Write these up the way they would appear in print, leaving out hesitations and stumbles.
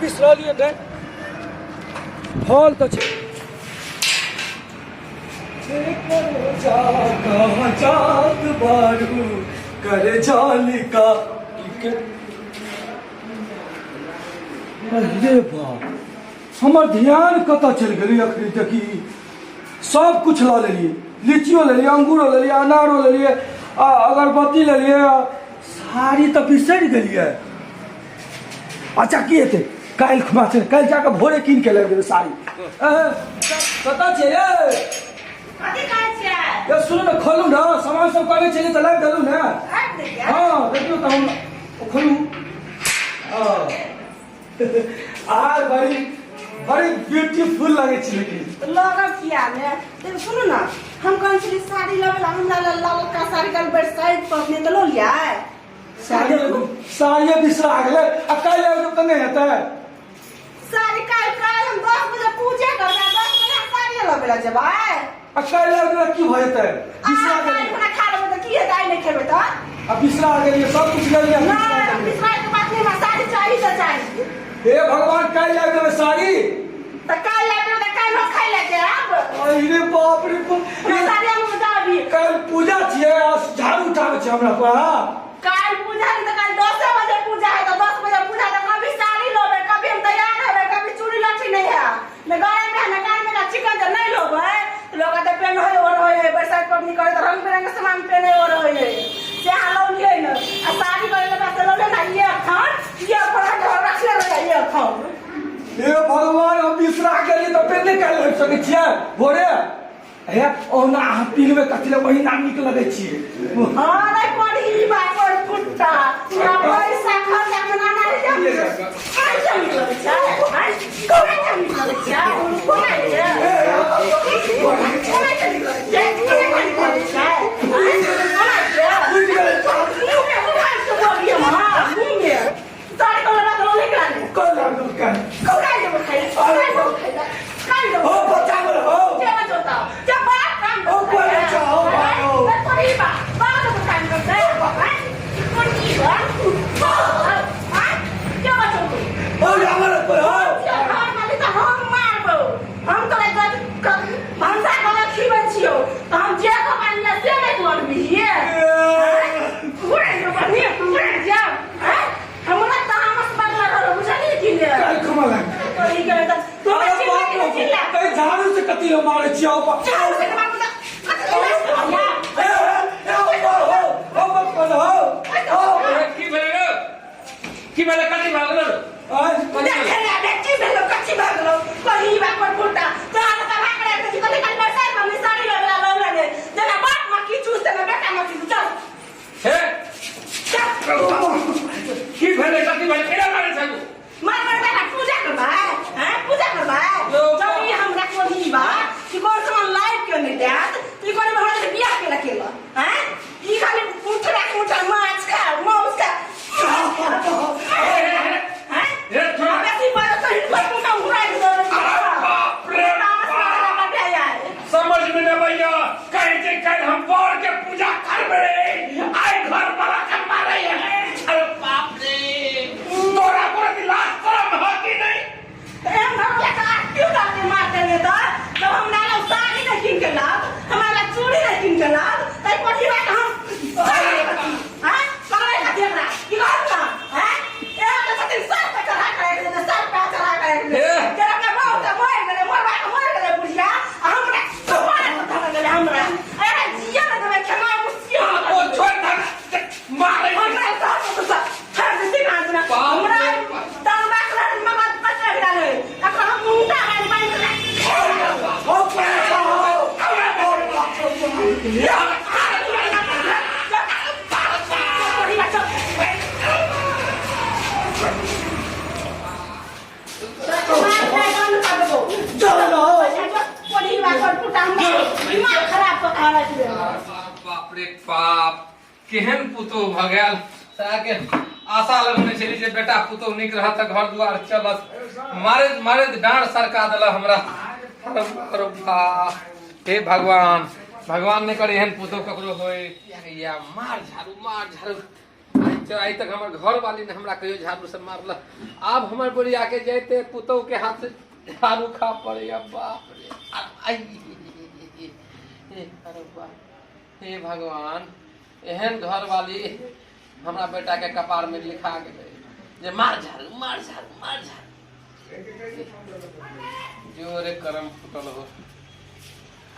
बिसरलियै नहि फल तऽ छै कहाँ जात बारू करे जालिका अरे बाप हमर ध्यान कतऽ चलि गेलै अखनी देखी सब कुछ लऽ लेलियै लीचियो लेलियै अंगूरो लेलियै अनारो लेलियै आ अगरबत्ती लेलियै आ साड़ी तऽ बिसरि गेलियै। अच्छा की हेतै काल्हि खुमा छै काल्हि जाकऽ भोरे कीन के लाबि देबै साड़ी। कतऽ छियै यै? कथी कहै छियै? ये सुनू ने खोलू ने सामान सब कहने छलियै तऽ लाबि देलहुँ ने। आबि देलियै? हँ देखियौ तऽ हम खोलू। हँ आर बड़ी बड़ी ब्यूटीफुल लगै छै लेकिन। लगब किया ने देखो सुनू ने हम कहै छली साड़ी लेबै ला हमरा ला ललका साड़ी काल्हि बरसाइत पबनी तऽ लऽ लियै। साड़ी साड़िये बिसरा गेलै आ काल्हि आबि तऽ नहि हेतै। साड़ी काल्हि काल्हि हम 10 बजे पूजा करबै 10 बजे हम साड़ी लबै ला जेबै। आ काल्हि आबि तऽ की भऽ जेतै? बिसरा गेलियै खाना खा लेबै तऽ की हेतै? आइ नहि खेबै तऽ आ बिसरा गेलियै सब कुछ लेलियै। नहि बिसराय के बात नहि हमरा साड़ी चाही तऽ चाही। हे भगवान काल्हि आबि देबै साड़ी? तऽ काल्हि आबि देबै तऽ काल्हि हम खाइ लए जायब। अरे बाप रे बाप। साड़ी हम दाबी। काल्हि पूजा छियै आ झाड़ू उठाबै छै हमरा पर। हाँ काल्हि पूजा तऽ काल्हि 10 बजे पूजा है तऽ 10 बजे पूजा तऽ कभी साड़ी लेबै कभी हम तैयार हेबै कभी चूड़ी लहठी नहि है ने गले में है ने कान में ना चिकन जे नहीं लेबै तऽ लोक कहतै पेन होय और होय है बरसात पबनी करे तऽ रंग बिरंग के सामान पेने और होय है से अहाँ लौलियै ने आ साड़ी करे के बाद लौलियै ना ये अखन ये अखन रखले रह ये अखन। हे भगवान हम बिसरा गेलियै तऽ पेन नहि काल्हि लाबि सकै छियै भोरे? हे ओना अहाँ पिनबै कथी लए ओहिना नीक लगै छियै। अरे पढ़ी बापर कुत्ता ना पैसा खर्चा के ना ना रे पैसा नीक लगै छै आइ कोना के नीक लगै छै कोना के कोना के नीक लगै छै कोना के नीक लगै छै आइ कोना के बुझि गेलै। मुँह में मुँह से बोलिए मां मुँह में साड़ी को लगा तो नहीं कराने काल्हि आबि देबै काल्हि। कौड़ा देबो खाइ कौड़ा देबो खाइ काल्हि देबो। हो बचाबै हो के बचौता जब बाप काम ओ कोई बच्चा हो भाई हो। कोई बा बाप तो काम करता है कोई बा हां के बचौतो हो हमर पर हो। घर मालिक तऽ हम मारबो हम तोरा गज भनसा घर खिबै छियौ तऽ हम जे खबान से नहि बनबिहिए घुरे जो बनी घुरे जा हमरा तामस बदला रहल बुझलियै कि ने? काल्हि खुमा लाग तोरी के तऽ तोरा अरे चिल्ला बाप के रे चिल्ला तै झाड़ू से कथी लए मारै छियै ओ बाप। झाड़ू से मारबो तऽ कथी लए या ए ए ओ हो हो मत कर हो हो। की भेलै रे? की भेलै कथी भऽ गेलो रे? आय देखे ने देख की भेलो कथी भऽ गेलो कही बा पर फुटा तोरा तऽ भाग रहे छी कथी काल बरसात में साड़ी लगला लौला ने जेना बाप मक्खी चूस तेना बेटा मक्खी चूस चल हे चल। की भेलै कथी भेलै केना मारै छै तू? मार मार बेटा पूजा करबै हैं पूजा करबै यो। जब ई हमरा कोही बा कि कोन सामान लाइव के नहीं देत ई कोन हमरा के बियाह के रखेला हैं ई खाली उठरा उठरा माछ खा मांस खा हैं हे छोड़। बेसी बात तो हिनकर मुंह में उड़ाइ दे अरे बाप रे बाप। समझ में न भैया कहे छै काल्हि हम बर के पूजा करबै आइ घर वाला के मारै है। अरे बाप रे तोरा कोनो लाज शरम है कि नहीं? ओ छोड़ धर मारै हो पैसा हो। चल हो। बाप रे बाप केहन पुतोह भऽ गेल साके आशा लगने छली जे बेटा पुतोह नीक रहत तऽ घर दुआर चलत मारैत मारैत डाँड़ सरका देलक हमरा। अरे बाप हे भगवान भगवान नहि करे एहन पुतोह ककरो होय। या मार झाड़ू मार झाड़ू। चल आइ तक हमर घर वाली ने हमरा कहियो झाड़ू से मारलक, आब हमर बुढ़िया के जैते पुतोह के हाथ से झाड़ू खा पड़ैया। बाप रे, आई अरे बाप, हे भगवान, एहन घर वाली हमरा बेटा के कपार में लिखा गेलै जे मार झाड़ू मार झाड़ू मार झाड़ू। जोरे करम फुटल हो।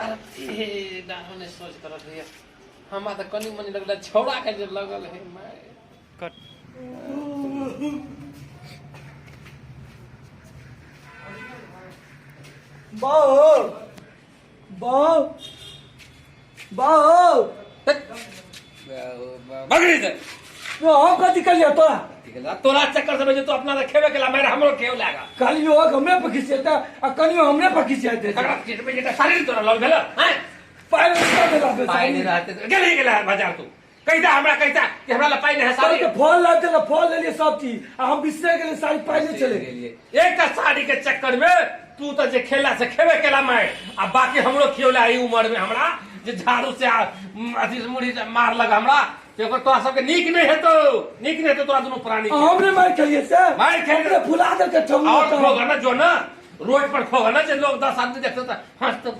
अरे हे डाहो ने सोच करत भैया, हमरा तऽ कनि मनि लगल छौड़ा के जे लगल है माय। कट। बाओ बाओ बाओ बगड़ी दे। हम कथी कलियो तोरा? तोरा चक्कर से जे तू अपना से खेबे केला मेरा हमरो खेव लागा। कहलियो हमरे पर खिसियता आ कनियो हमरे पर खिसियते। ककरा खिसबै जे शरीर तोरा लग भेल हैं? पाइ नहीं देला बे। पाइ नहीं रहते गेली गेला बाजार तू कहिता हमरा कहिता कि हमरा ला पाइ नहीं है साड़ी। तो फल ला देला, फल ले लिए सब चीज आ हम बिसरे गेलिए साड़ी पाइ नहीं चले। एक साड़ी के चक्कर में तू तो जे खेला से खेबे केला मैं आ बाकी हमरो खियौला ई उम्र में हमरा जे झाड़ू से अथी से मुड़ी से मार लगा हमरा ते ओकर तोरा सबके नीक नहीं हेतो, नीक नहीं हेतो तोरा दुनू प्राणी के। हमरे मार खेलिए से मार खेलिए। हमरे फुला दे के ठंगू और खोगा ना जो ना रोड पर खोगा ना जे लोग 10 आदमी देखते त हंस तो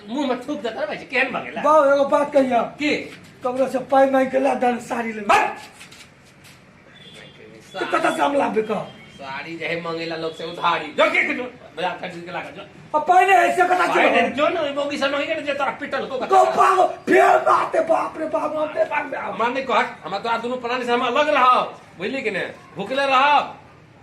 मुंह में थूक देता भाई केहन भगेला। बाबू एगो बात कहिया की? ककरो से पाइ मांगि के ला दन साड़ी लेबै। बस। तो कतऽ से हम लाबे कह? साड़ी जे है मंगेला लोग से उधारी जो के जो बाजार खरीद के लागा जो। अब पाइ नहीं है से कतऽ पाइ से? नहीं, जो ना ओइ मौगी से मंगे के जे तोरा पिटल को गो पागो फेर बात है, बाप रे बाप, हम ते बाप रे। हमरा नहीं कहत, हमरा तोरा दुनू प्राणी से हम अलग रहब, बुझली कि नहीं? भुखले रहब,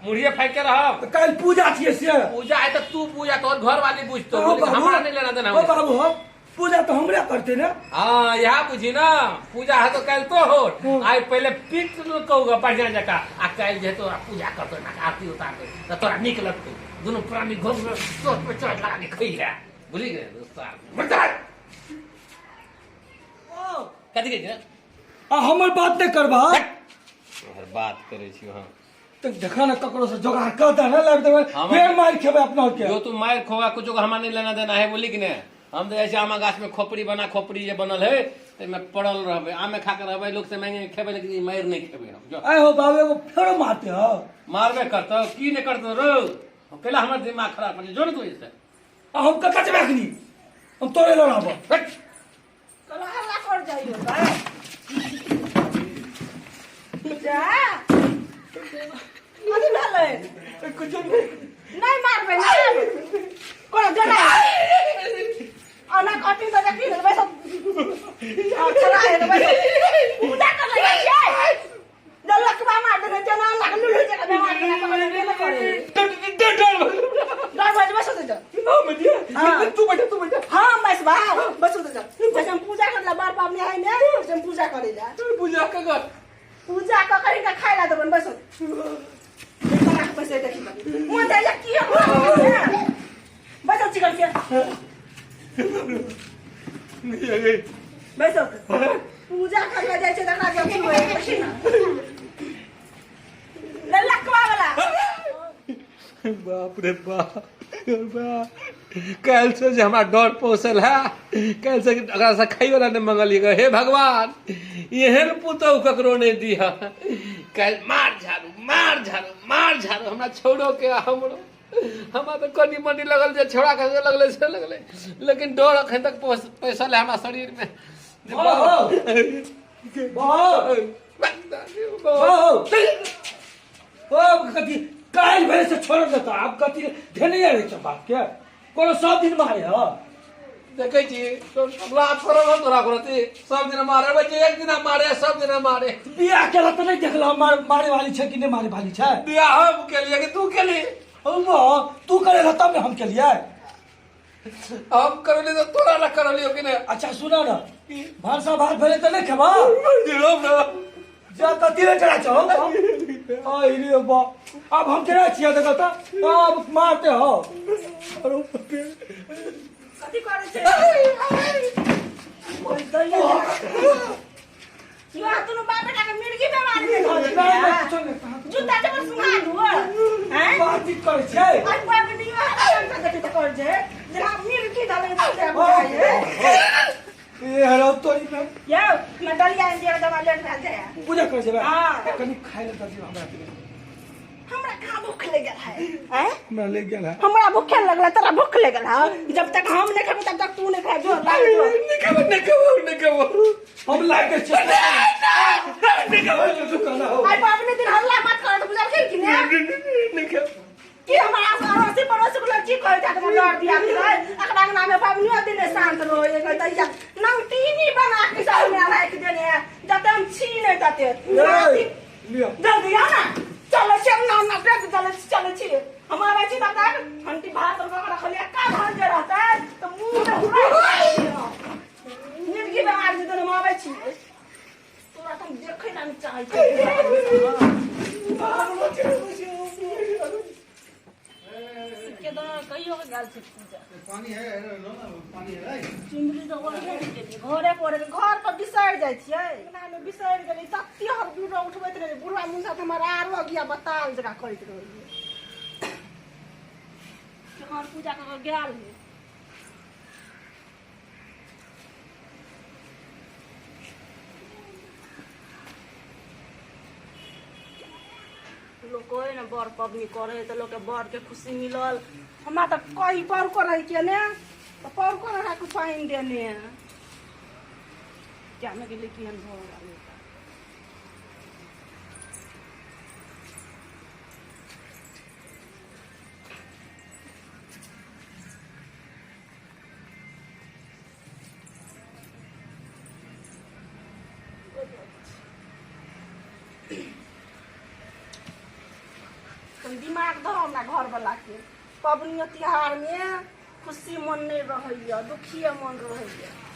मुड़िए फाइक के रहब। तो काल्हि पूजा छियै से। पूजा है तो तू पूजा तोहर घर वाली बुझतो, ओ बुझली? बाबू, हमरा नहीं लेना देना। ओ बाबू, हो पूजा तो हमरे करते ना। हाँ यह बुझी ना, पूजा है तो कल तो हो। आइ पहले पीट कहूगा बढ़िया जका आ काल्हि जे तोरा पूजा करतो ना आरती उतारतो तो तोरा नीक लगतो, दुनू प्राणी घर में सोच पे चढ़ लगा के खइहे, बुझली कि नहीं दोस्तार? मर जा। कथी कहै छै? आ हमर बात नहीं करबा। तोहर बात करै छी हम। तो देखा ना ककरो से जोगाड़ कर दे ना लाब देबै, फेर मार खेबै अपना के। जो तू मार खोगा कुछ हमरा नहीं लेना देना है, बोली कि नहीं? हम तो ऐसे आमा गाछ में खोपड़ी बना खोपड़ी जे बनल है ते में पड़ल रहबै, आमे खा के रहबै, लोग से मांगे खेबै लेकिन ई मार नहीं खेबै हम। जो। आय हो बाबू एगो फेरो मारते हो। मारबे करतो की नहीं करतो रो, कैला हमर दिमाग खराब कर जो ने तू ऐसे। आ हम कतऽ जेबै अखनी? हम तोरे लग रहब। हट। चलो हल्ला कर जाइयो भाई। जा। कथी भेलै? कुछो नहीं। नहीं मारबै ना। कोनो जना। ओना कटी तऽ देखी ने बैस। अच्छा है बैस। पूजा कर ले छियै। जब लकवा मार देने जना लग लुलु जका बेमारी ना करे के करे। डर भज बैस जा। हाँ। तू बैठा, तू बैठा। हाँ बस बा बस उधर जा। जैसे हम पूजा करला बार पाबनि है ने, से हम पूजा करे ला। पूजा कर कर। पूजा क करी के खाइ ला देबन बस। बना के पैसे देखी मन दे जा की हम बस चिकन के बस पूजा करला जाइ छै तकरा जब की होय देखी ना ललकवा वाला। बाप रे बाप, बाप काल्हि से जे हमरा डर पोसल है, काल्हि से ओकरा से खाइ वाला नहीं मंगलिए। हे भगवान, एहन पुतहु ककरो नहीं दिह। काल्हि मार झाड़ू मार झाड़ू मार झाड़ू हमरा छोड़ो के हमरो हमरा तऽ कनि मनि लगल जे छोड़ा के लगलै से लगलै, लेकिन डर अखन तक पैसल है हमरा शरीर में। बाप बाप बाप कथी काल्हि भेलै से छोड़ल देता, आब कथी धेने रहै छै बात के कोनो सब दिन मारे ह। देखै छी लाज करब हम तोरा प्रति, सब दिन मारे बच्चे, एक दिन मारे सब दिन मारे। बियाह केला तऽ नहि देखला मारे वाली छै कि नहि मारे वाली छै? बियाह हम केलिए कि तू केली? हम तू करे तब ने हम केलिए। हम करलिए तऽ तोरा ला करलियो कि नहि? अच्छा सुना ना, भनसा भात भेलै तऽ नहि खेबा? जा कथी ले चढ़ा छौ? आई रे बा, अब हम केना छियै देखो तऽ, अब मारते हो। अरे कथी करै छै? यो दुनू बाप बेटा के मिर्गी बेमारी में धऽ देलकै। जूता चप्पल सुंघा दू हैं? बातचीत करै छियै। आई बाप नी हम देखै तऽ कर जे जेना मिर्गी धलै तऽ बुझाइए। ए हरो तोरी में यौ मैं डलिया इंडिया दवा लेट भेल जाय। पूजा कर जेबै। हाँ। कनी खाय ले दऽ दियौ हमरा के। हमरा कहाँ भूख लगल है हैं? हमरा ले गेल है। हमरा भूखे लगल, तोरा भूख लगल है? जब तक हम नहीं खेबै तब तक तू नहीं खाए। जो लाग जो। नहीं खेबो, नहीं खेबो, नहीं खेबो। हम लाग के छी। नहीं खेबो। तू कहना हो। आई बाप ने दिन हल्ला मत कर, तो बुझल कि ने? नहीं खेबो। कि हमरा अड़ोसी पड़ोसी के लड़की कहै छै तऽ डर दिया कि रे अखरा अंगना में पबनियो दिन शांत रहो। एक तैया नमकीनी बना के सब में राखि देने है, जते हम छी नहीं तते। ए, लिअ। जल्दी आओ ना, चलो छी अंगना में देख, चलो चलो छी। हम आबै छी तब तक घंटी भात और कऽ रखलियै का धान जे रहतै तऽ मुंह में घुरा जिंदगी बेमार जेतै। हम आबै छी, तोरा तऽ हम देखै ला नहि चाहै छी। के तऽ कहियो के गेल छै पूजा। पानी है लो ना, पानी है। चुनरी तऽ ओढ़े नहि गेलियै, घरे पर घर पर बिसरि जाइ छियै। अंगनामे बिसरि गेलियै, तते हर दूर उठबैत रहै बुढ़वा मुंसा तऽ हमर आरो अगिया बताल जकाँ करैत रहै। घर पूजा कऽ के गेल है। लोक कहै ने बड़ पबनी करै तऽ लोकके बड़के खुशी मिलल। हमरा तऽ कही पौरको रहै के ने तऽ पौरको राखू पानि देने क्या ने गेलै, केहन भऽ गेलै। दिमाग दहो हमरा घरवला के। पबनियो तिहारमे खुशी मन नहि रहैया, दुखिए मन रहैया।